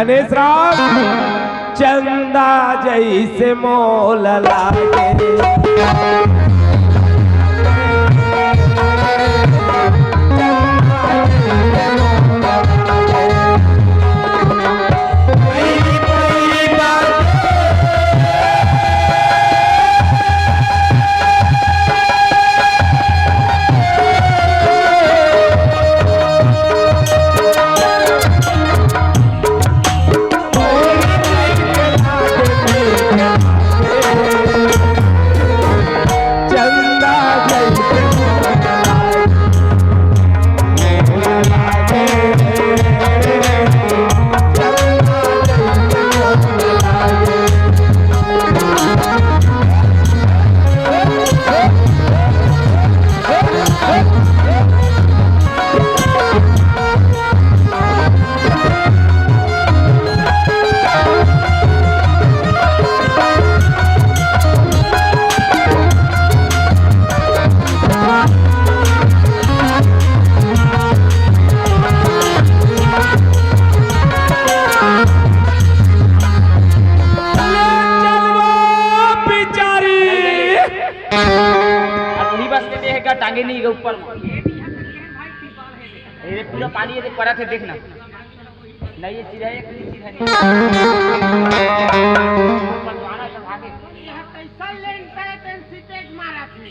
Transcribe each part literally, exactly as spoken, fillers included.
गणेश राम, चंदा जैसे मोल लागे। अब वही बस में देख का टांगे नहीं गए ऊपर में। ये पूरा पानी ये पड़ा थे, देखना। नहीं, ये चिरई है, कोई चिरई नहीं। ऊपर तो आना था आगे। यहाँ कैसा लेंटर है, तेरे सिपेट मारा थे।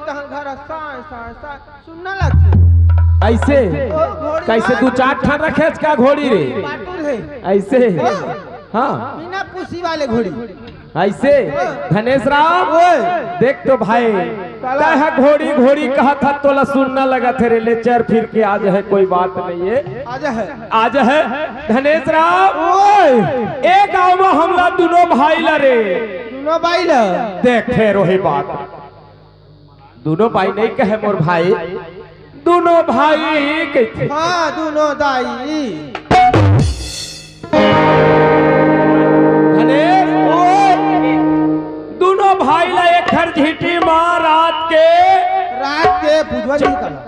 तहन घर साय, साय, साय, सुनना लगथे। अइसे? ओ, घोड़ी कइसे मार दू चार ठन रखेच का घोड़ी रे? पाटुर हे। अइसे? हाँ। हाँ। बिना पूछी वाले घोड़ी। अइसे? हाँ। धनेश राम, ओए। देख तो भाई, काला। तैं ह घोड़ी, घोड़ी कहत हस, तोला सुनना लगत हे रे, ले चल फिर के आ जाहे, कोई बात नहीं हे। आ जाहे। आ जाहे। धनेश राम, ओए। ए गाँव म हमला दूनों भाई ला रे। दूनों भाई ला। देख फेर ओही बात। दूनों भाई नहीं कहे मोर भाई, दूनों भाई कहिथे। हाँ, दूनों दाई। अरे, ओए, दूनों भाई ला एखर झिटी म रात के रात के बुझवा नहीं करना।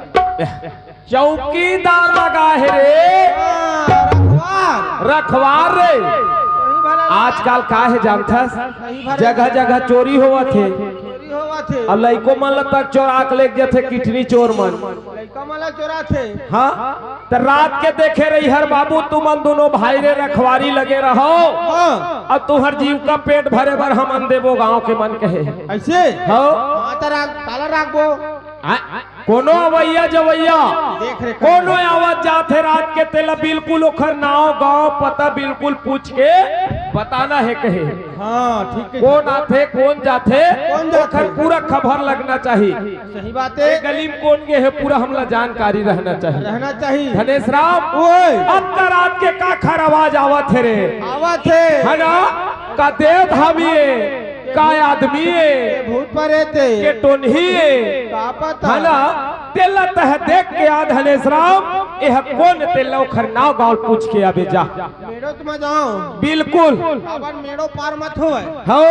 चौकीदार लगा हे रे। हाँ, रखवार। रखवार रे। वही भला आजकल का हे जानथस? वही भला जगह जगह चोरी होवत हे। चोरी होवत हे। अउ लइको मन ल तक चोरा के लेग जथे किटनी चोर मन। लइका मन ल चोराथे। हाँ? त रात के देखे रहिहर बाबू, तुमन दूनों भाई रे रखवारी लगे रहव। हाँ। अउ तुंहर जीव का पेट भरे बर हमन देबो गाँव के मन कहे। अइसे? हाँ। हाँ, त राख, काला राखबो। आ, कोनो अवइया जवइया, देख रे, कोनो आवत जात हे रात के, तेला बिल्कुल ओखर नाव, गांव, पता बिल्कुल पूछ के बताना हे कहे। हाँ, ठीक हे। कोन आथे, कोन जाथे, कोन जाथे? ओखर पूरा खबर लगना चाही। सही बात हे। ए गली म कोन गे हे, पूरा हमला जानकारी रहना चाही। रहना चाही। धनेश राम, ओए। अतका रात के काखर आवाज आवत हे रे? आवत हे। हे ना? का देव धामी ए, का आदमी ए, के भूत परेत ए, के टोनही ए, का पता? हे ना? तेला तैं देख के आ धनेश राम, एह कोन, तेला ओखर नाव गाँव पूछ के आबे जा। मेड़ो त म जाओ। बिल्कुल। अपन मेड़ो पार मत होवय। हो,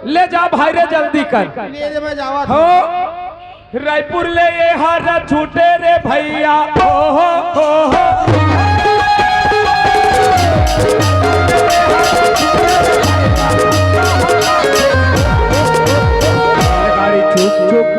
ले जा भाई रे, जल्दी कर। ले जा, मैं जावत हो। हूँ। रायपुर ले ए हर छूटे रे भइया, ओ हो, हो, हो। गाड़ी छुक छुक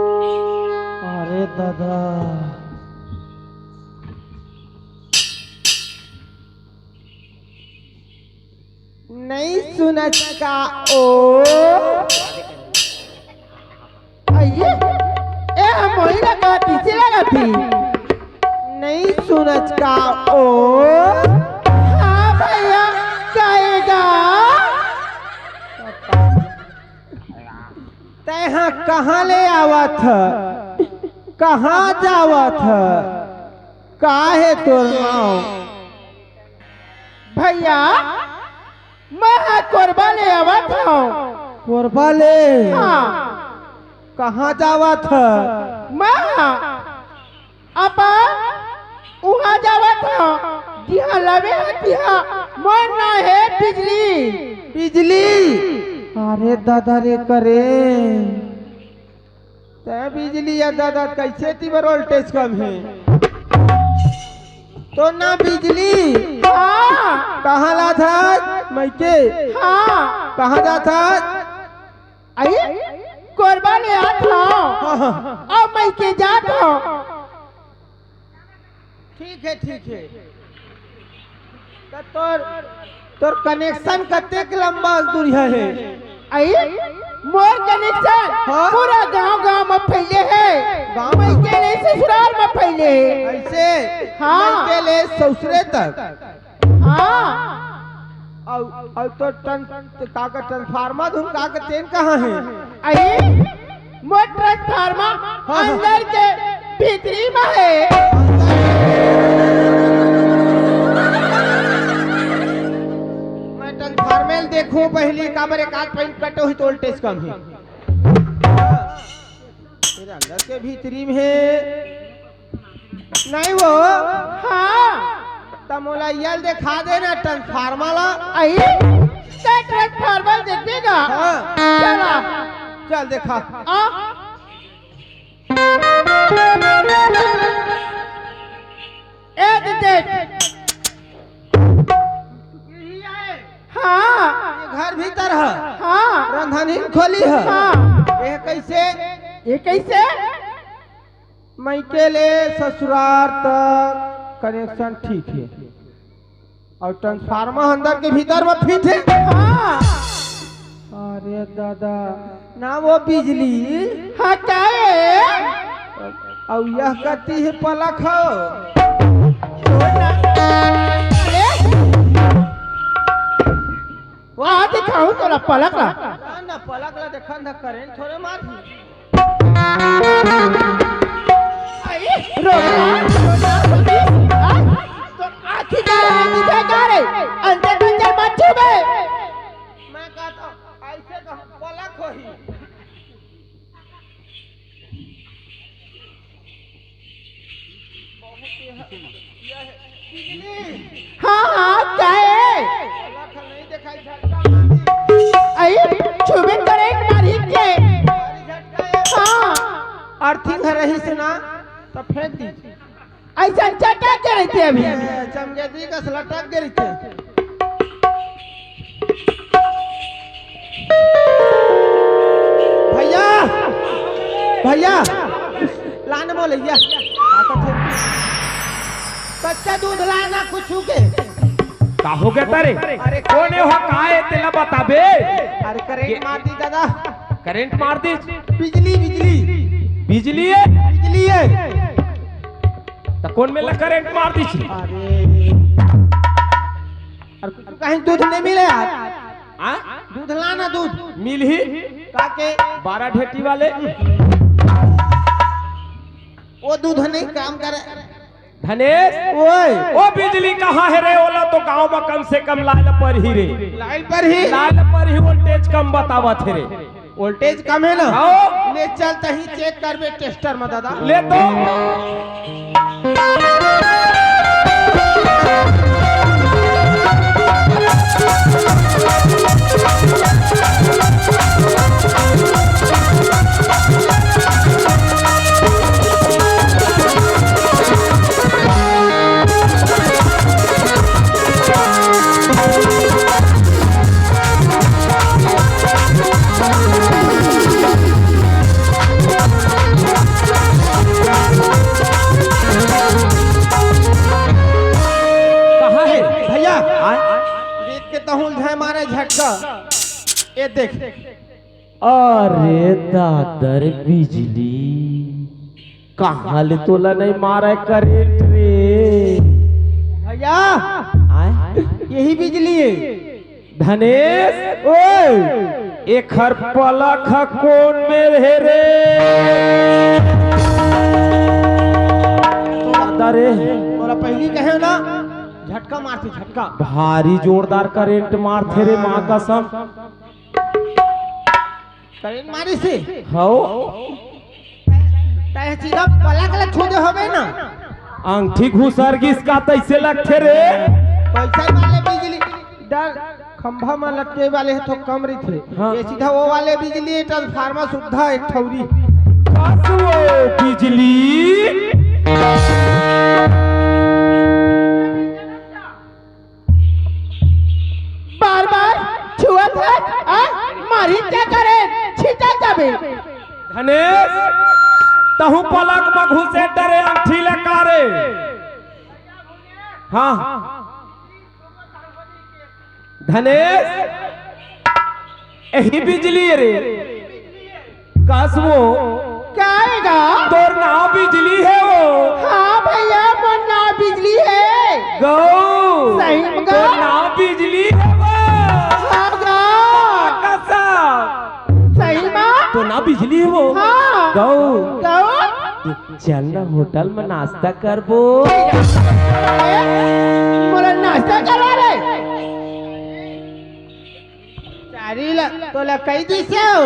अरे दादा। नइ सुनच का ओ? अइये, ए, मोही लगा, पीछे लगा थी। नइ सुनच का ओ? हाँ भइया, कहे गा। तैं ह कहाँ ले आवत ह? कहाँ जावत ह? का हे तोर नाव? भइया, मैं ह कोरबा ले आवत हँव। कोरबा ले? हाँ। कहाँ जावत ह? मैं ह अपन उहाँ जावत हँव, जिहाँ लवे हे तिहाँ। मोर नाव हे बिजली। बिजली? अरे दादा रे करे। तैं बिजली या दादा, कइसे तें बर voltage कम हे? तोर नाव बिजली? हाँ। कहाँ जात हस? मइके। हाँ। कहाँ जात हस? अरे, कोरबा ले आत हँव। हाँ, हाँ। अउ मइके जात हँव। ठीक हे, ठीक हे। त तोर, तोर connection कतेक लंबा दूरिहा हे? अई, मोर connection हाँ? पूरा गांव-गांव म फैले हे। गांव म? मइके ले ससुराल म फैले हे। अइसे? हाँ। मइके ले ससुरे तक। हाँ। अउ, अउ तोर ट्रां-, का का transformer धुन का का तेन कहाँ हे? अई, मोर transformer हाँ, हाँ। अंदर के भीतरी म हे। मैं transformer ल देखहूँ पहिली, काबर एकाध point कटे होही त voltage कम हे। अंदर के भीतरी में हे। नहीं वो। हाँ। त मोला ये ल देखा दे ना, ट्रांसफार्मर ला। अई, ते ट्रांसफार्मर देखबे का? हाँ। चला। चल देखा। आ? ए दीदी। हाँ। ये घर भीतर ह। हाँ। रंधनीन खोली ह। हाँ। ये कैसे? ये कैसे? मइके ले ससुरार तक कनेक्शन ठीक हे, अउ ट्रांसफार्मर अंदर के भीतर म फिट हे। हाँ। अरे दादा, ना वो बिजली। हाँ, का हे? अउ यह कती हे पलक हो। अरे, वहाँ दिखाऊं तोला पलक ला। ना, ना, पलक ला देखन ध, करंट थोड़े मार। आई, रोना, रोना, रोना। आ, तो आँखी का रे, दिखे का रे? अंदर, अंदर मत छूबे। मैं कहता हूँ, ऐसे तो पलक होही। हाँ, हाँ, का हे? आई, छुबे करंट मारी के। हाँ। अर्थिंग ह रहिस ना, त फेंक दी। अइसन चटक के रहिथे अभी। चमगेदरी कस लटक के रहिथे। भैया, भैया, लान बोलैया। का कथे? कच्चा दूध लाना कुछ के। का हो गे तारे? अरे कोन हे, का हे तेला बताबे? अरे करंट मार दी दादा। करंट मार दी? बिजली, बिजली। बिजली हे? बिजली हे। त कोन मेर ला करंट मार दी? अरे। अउ कुछु कहीं दूध नहीं मिले यार। हाँ? दूध लाना दूध। मिलही? का के? बारह ढेटी वाले। वो दूध नहीं काम करे। धनेश, ओए। ओ बिजली कहाँ हे रे? ओला तो गांव म कम से कम लाय ल परही रे। लाय ल परही? लाय ल परही, वोल्टेज कम बतावत हे रे। वोल्टेज कम हे ना? हाँ। ले चल, तहीं चेक करबे टेस्टर म दादा। ले तो। कहाँ हे? भैया, आय? देख के तहूँ ल धाय मारे झटका। ए देख। अरे दादर बिजली, कहाँ ले तोला नहीं मारे करंट रे? भैया, आय? यही बिजली हे। धनेश, ओए, एखर पलक ह कोन मेर हे रे? दादा रे। तोला पहिली कहे ना, झटका मारथे, झटका। भारी जोरदार करंट मारथे रे, माँ कसम। करंट मारिस हे? हव। तैं सीधा पलक ल छू दे होबे ना। अंगठी घुसर गिस का तइसे लगथे रे? पैसा वाले बिजली डर खंभा म लटके वाले हे तो कम रहिथे। हाँ। ये सीधा वो वाले बिजली ट्रांसफार्मर सुविधा एक ठौरी। कस वो बिजली। बार-बार छुअत हस, आ? मारी क्या करे? छिटा जाबे। धनेश, तहूँ पलक म घुसे डरे अंगठी ले का रे? हाँ। धनेश, एही बिजली रे। कस वो? का हे गा? तोर नाव बिजली हे वो। हाँ भैया, मोर नाव बिजली हे। गऊ। सही में गा? तोर नाव बिजली हे वो। हाँ गा। कसम। सही में? तोर नाव बिजली हे वो। हाँ। गऊ। गऊ। चल ना होटल म नाश्ता करबो। ए, मोला नाश्ता करवा रे। चारी ला, तोला कही दिसे हो।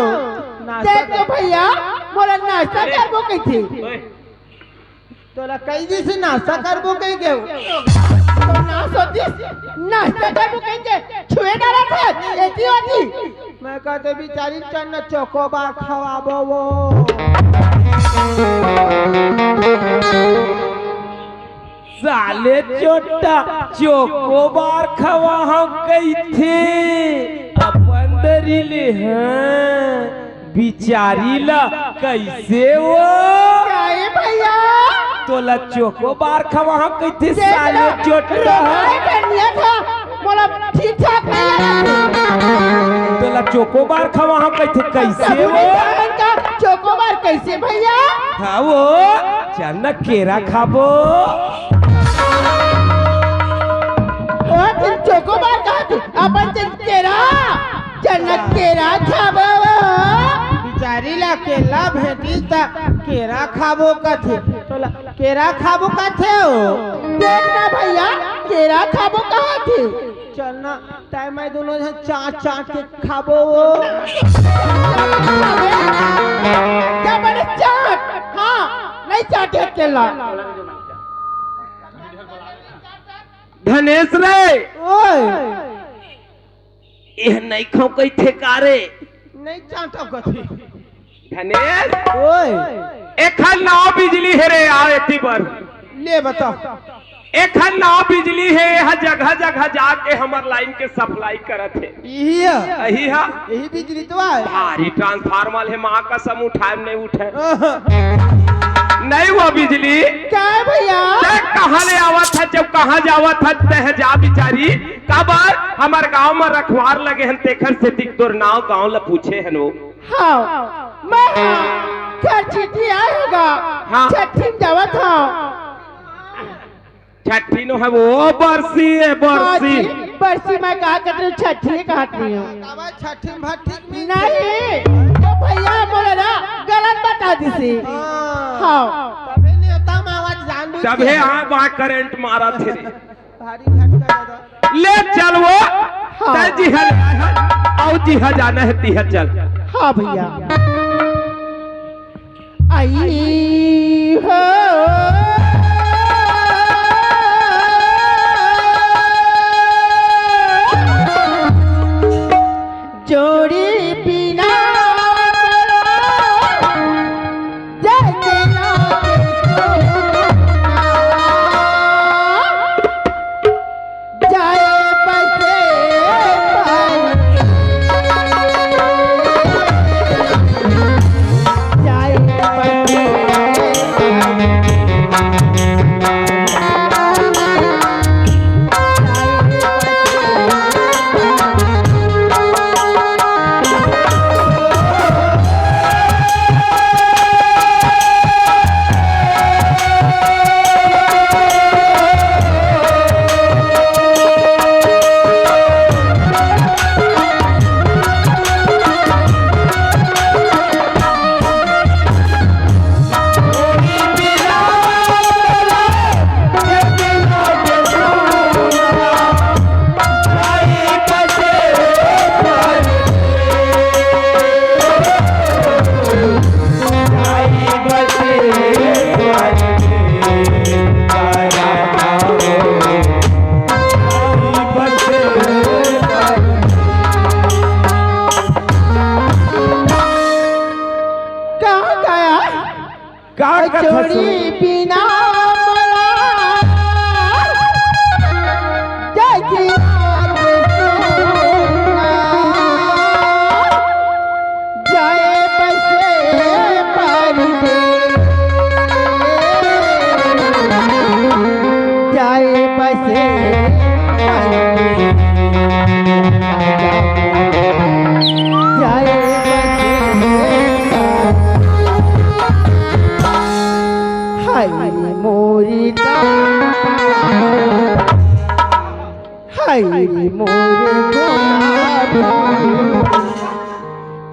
नाश्ता देख तो भैया, मोला नाश्ता करबो कहिथे। ओए। तोला कही दिस नाश्ता करबो कहिके। तो नाश होतिस, नाश्ता करबो कहिके छुए डारत हस, एती ओती। मैं कहते बिचारी चल ना चोकोबार खवाबो वो। साले चोट्टा चोकोबार खवाहूं कहिथे, अपन दरी ले, हां, बिचारी ला कइसे वो? काहे भैया? तोला चोकोबार खवाहूं कहिथे, साले चोट्टा। रोकाए कर लिया था, मोला ठीक ठाक नहीं लगा। तोला चोकोबार खवाहूं कहिथे, कइसे वो? चोकोबार कइसे भैया? हां वो, चल न केरा खाबो। ओ, तें चोकोबार कहत हस, अपन तें केरा, चल न केरा खाबो। बिचारी ला केला भेंटिस त केरा खाबो कथे। तोला केरा खाबो कथे हो। देख ना भैया, केरा खाबो कहत हे। चल ना, तैं मैं दूनों झन चाट चाट के खाबो वो। क्या बने चाट? हां, नहीं चाटे केला। धनेश रे। ओए। एह नहीं खाऊं कहिथे का रे? नहीं चाटव कथे। धनेश। ओए। एखर नाव बिजली हे रे, आव एती बर। ले बता। एखर नाव बिजली हे, एह जगह जगह जाके हमर लाइन के सप्लाई करत हे। इही ह। इही ह। इही बिजली तो आय। भारी ट्रांसफार्मर हे, मां कसम उठाए नहीं उठे। आहा। नहीं वो बिजली। का भैया? तैं कहां ले आवत हस, जब कहां जावत हस, तैं जा बिचारी। काबर हमर गांव म रखवार लगे हन, तेखर सेती तोर नाव गांव ल पूछे हन वो। हां, मैं हां, घर चिट्ठी आए होगा। हां। छट्ठी में जावत हां। छट्ठी नो हे वो, बरसी हे, हां बरसी। जी, बरसी मैं का कहत रहेंव, छट्ठी कहत रहेंव। काबर छट्ठी में भट्ठी में नहीं, वो भैया मोला ना गलत बता दिसे। हां। हां। तभे नेवता में आवाज जान बुझ तभे के। हां, बा करंट मारत हे रे। भारी झटका लगा। ले चल वो, हां। तैं जिहां ले आए हस, अउ जिहां जाना हे तिहां चल। हां भैया। आई हो जोड़ी बिना जय के नाम जाए बसे पानी। जाए बसे पानी। कहाँ गया? का कथा सुन? जोड़ी बिना मोला जय की रात सुना, जाए बसे परदेस, जाए बसे परदेस, जाए बसे हाय मोरी दाई, हाय मोरी गोरी,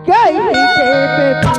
कही देबे पिया।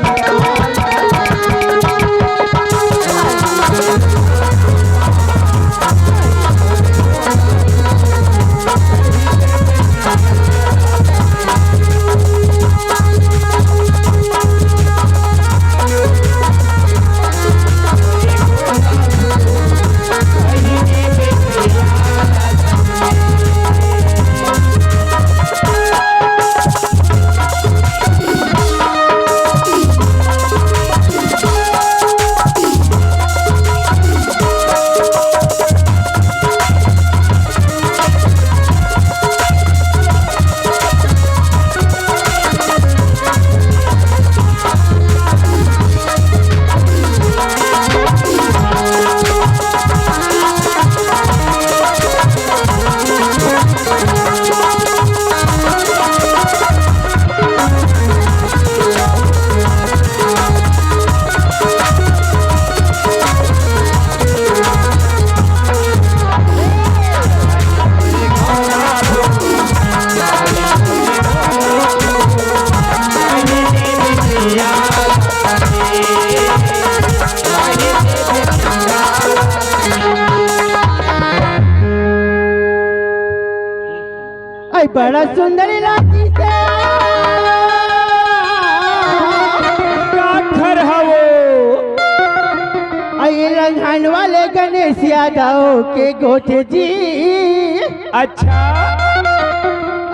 बड़ा सुंदर लागी से। का घर हवो? अई रंगन वाले गणेश यादव के गोठ जी। अच्छा।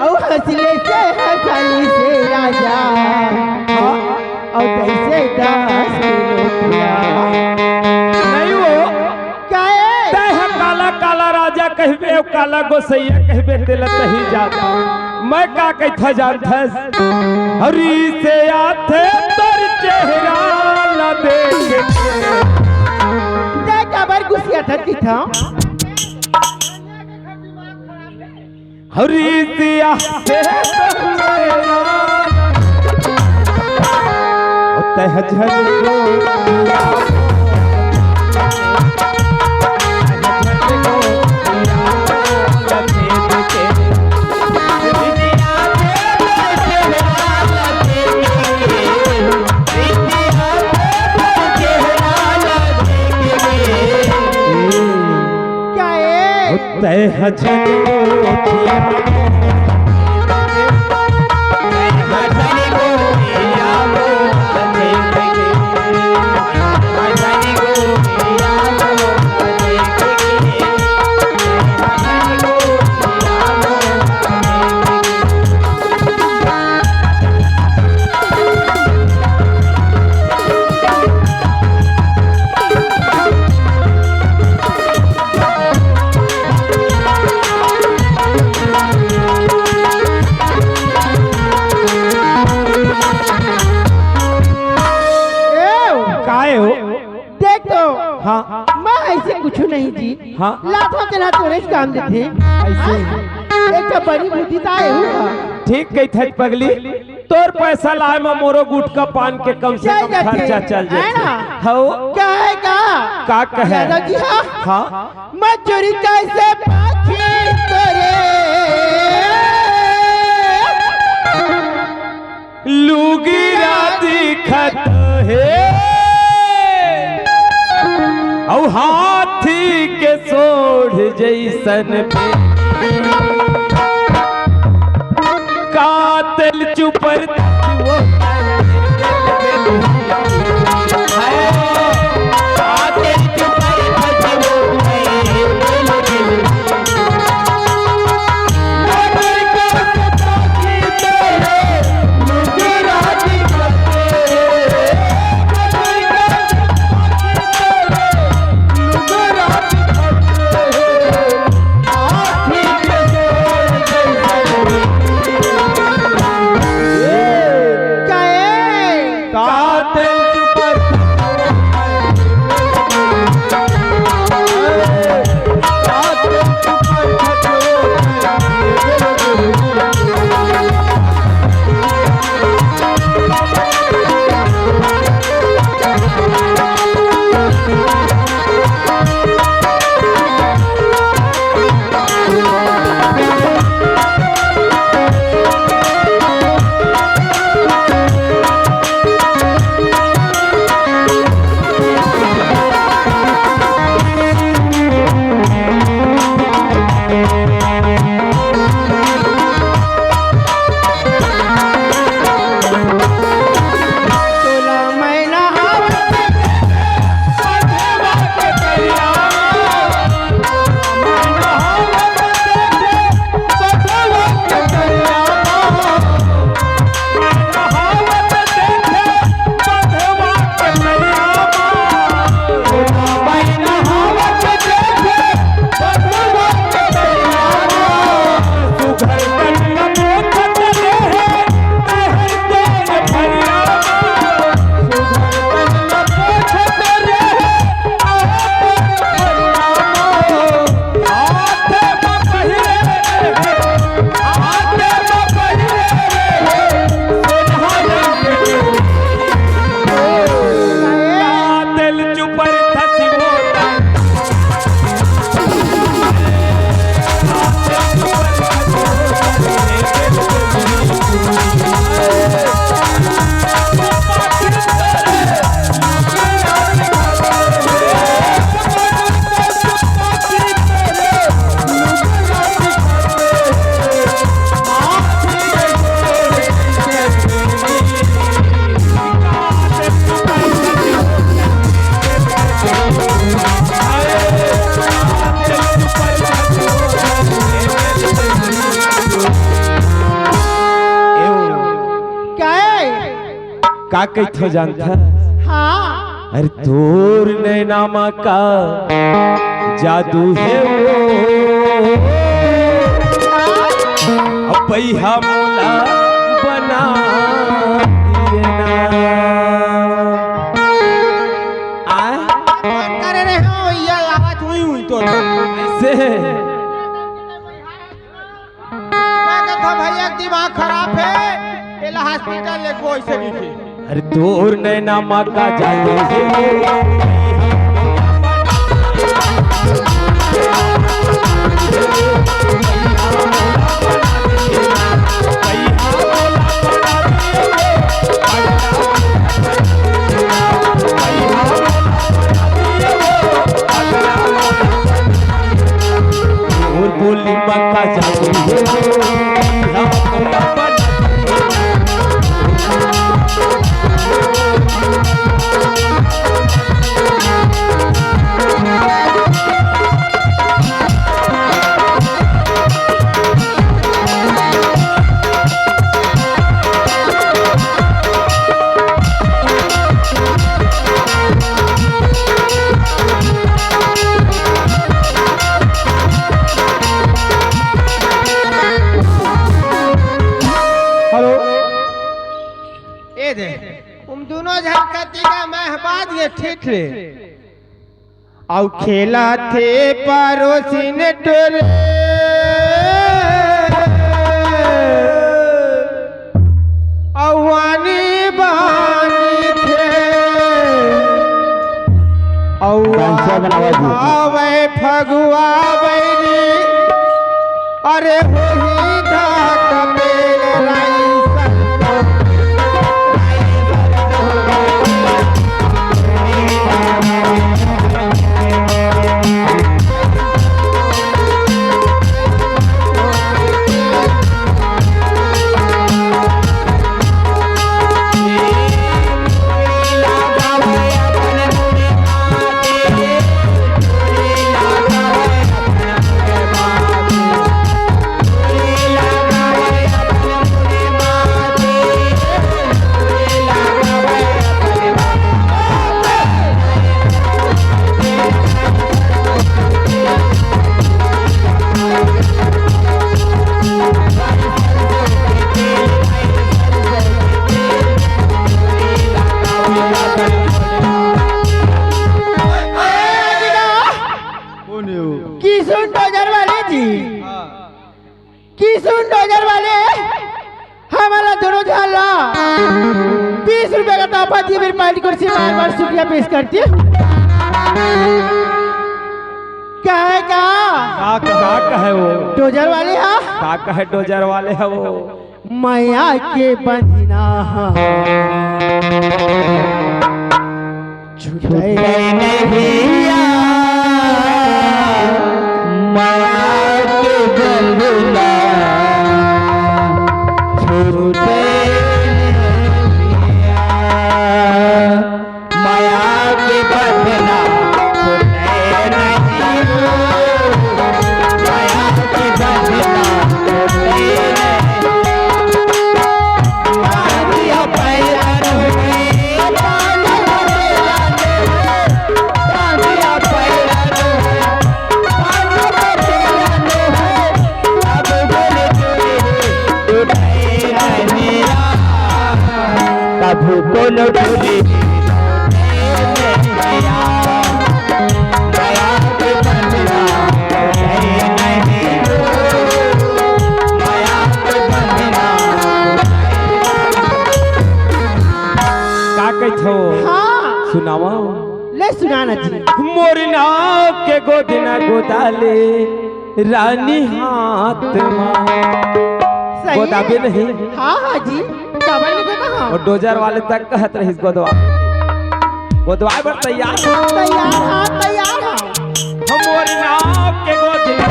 अउ हंसले से हंसली से राजा। हाँ। अउ कैसे दस किलो पूरा। नहीं वो। काहे? तैं ह काला काला राजा कहिबे, अउ काला गोसैया कहिबे, तेला तही जान। मैं का कहिथंव जानथस? हरी से आथे तोर चेहरा ला देख के। तैं काबर गुसियाथस कहिथंव? हरी सिया के तह झन को क्या है? तैं ह झन गोठिया काय हो? देख तो, हाँ। मैं ऐसे कुछु नहीं जी। हाँ। लाठों के ना तोरेच काम देथे। ऐसे ही। एक तो बड़ी बुद्धि ताए हुआ। ठीक कहिथस पगली, तोर पैसा लाए म मोरो गुटखा पान के कम से चल कम जाथे। खर्चा चल है जाथे। ना? हव। कहे का? का कहे? यादव जी, हाँ। हाँ। मजूरी कैसे पाखी तोरे? लुगरा दिखत हे, अउ हाथी के सोढ़ जइसन बे। कातिल चुपर का कहिथों जानथस? हाँ। अरे तोर नैना मा का जादू हे वो, अब बइहा मोला बना दिए ना। आ? करे रहे हो, ये आवाज हुई हुई तो। ऐसे। मैं कहता भैया के दिमाग खराब हे, एला हॉस्पिटल ले कोई से नहीं। अरे तोर नैना मा का जादू हे। तोर बोली मा का जादू हे। हेलो। ए दे, तुम दोनों झन कति का मैं बात ये ठीक रे। अउ खेलथे परोसिन टोरे, अउ आनी बानी थे, अउ कैसे बनावा जी? आवे फगुआ बैरी, अरे होही धाक पेल राई संतो। कौन है वो? किशुन डोजर वाले जी। हाँ। किशुन डोजर वाले, हमला दोनों झन ला बीस रुपया का तोहफा दिए, मेरी पार्टी को से बार बार शुक्रिया पेश करती हूँ। कहे का? का कहा कहे वो? डोजर वाले हा? का कहे डोजर वाले हा वो? मया के बंधना हा। छूटे नहीं यार, मया के बंधना छूटे नहीं यार, मया के बंधना छूटे नहीं, मया के बंधना छूटे नहीं। कभू कोनो डोली का कहिथो? हाँ। सुनावा। ले सुना ना जी। मोर नाव के गोदना गोदाले रानी हाथ मा। सही। गोदाबे नहीं। हाँ, हाँ जी। काबर नहीं गोदा, हाँ। अउ डोजर वाले तक कहत रहिस गोदवा। गोदवाए बर तैयार। तैयार, हाँ, तैयार, हाँ। हम मोर नाव के गोदना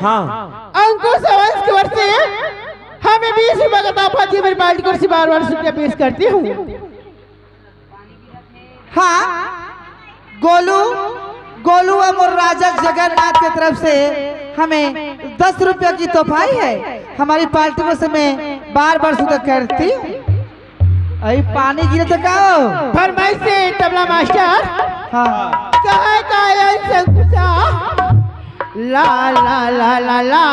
हाँ। अंकुश और वंश की ओर से हमें बीस रुपए का तोहफा दिए, मेरी पार्टी को बार बार शुक्रिया पेश करती हूँ। हाँ, गोलू, गोलू और मोर राजा जगन्नाथ की तरफ से हमें दस रुपया की तोहफाई है। हमारी पार्टी को समय बार बार शुक्रिया करती हूँ। अई पानी गिरे तो का हो? फरमाइश से तबला मास्टर। हाँ। कहे का आयल संकुचा। ला ला ला ला।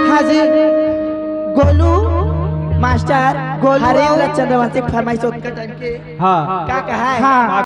हाँ जी, गोलू मास्टर, गोलू हरेंद्र और चंद्रवंशी फरमाइश होत का टाइम के हाँ। का कहा है? हाँ।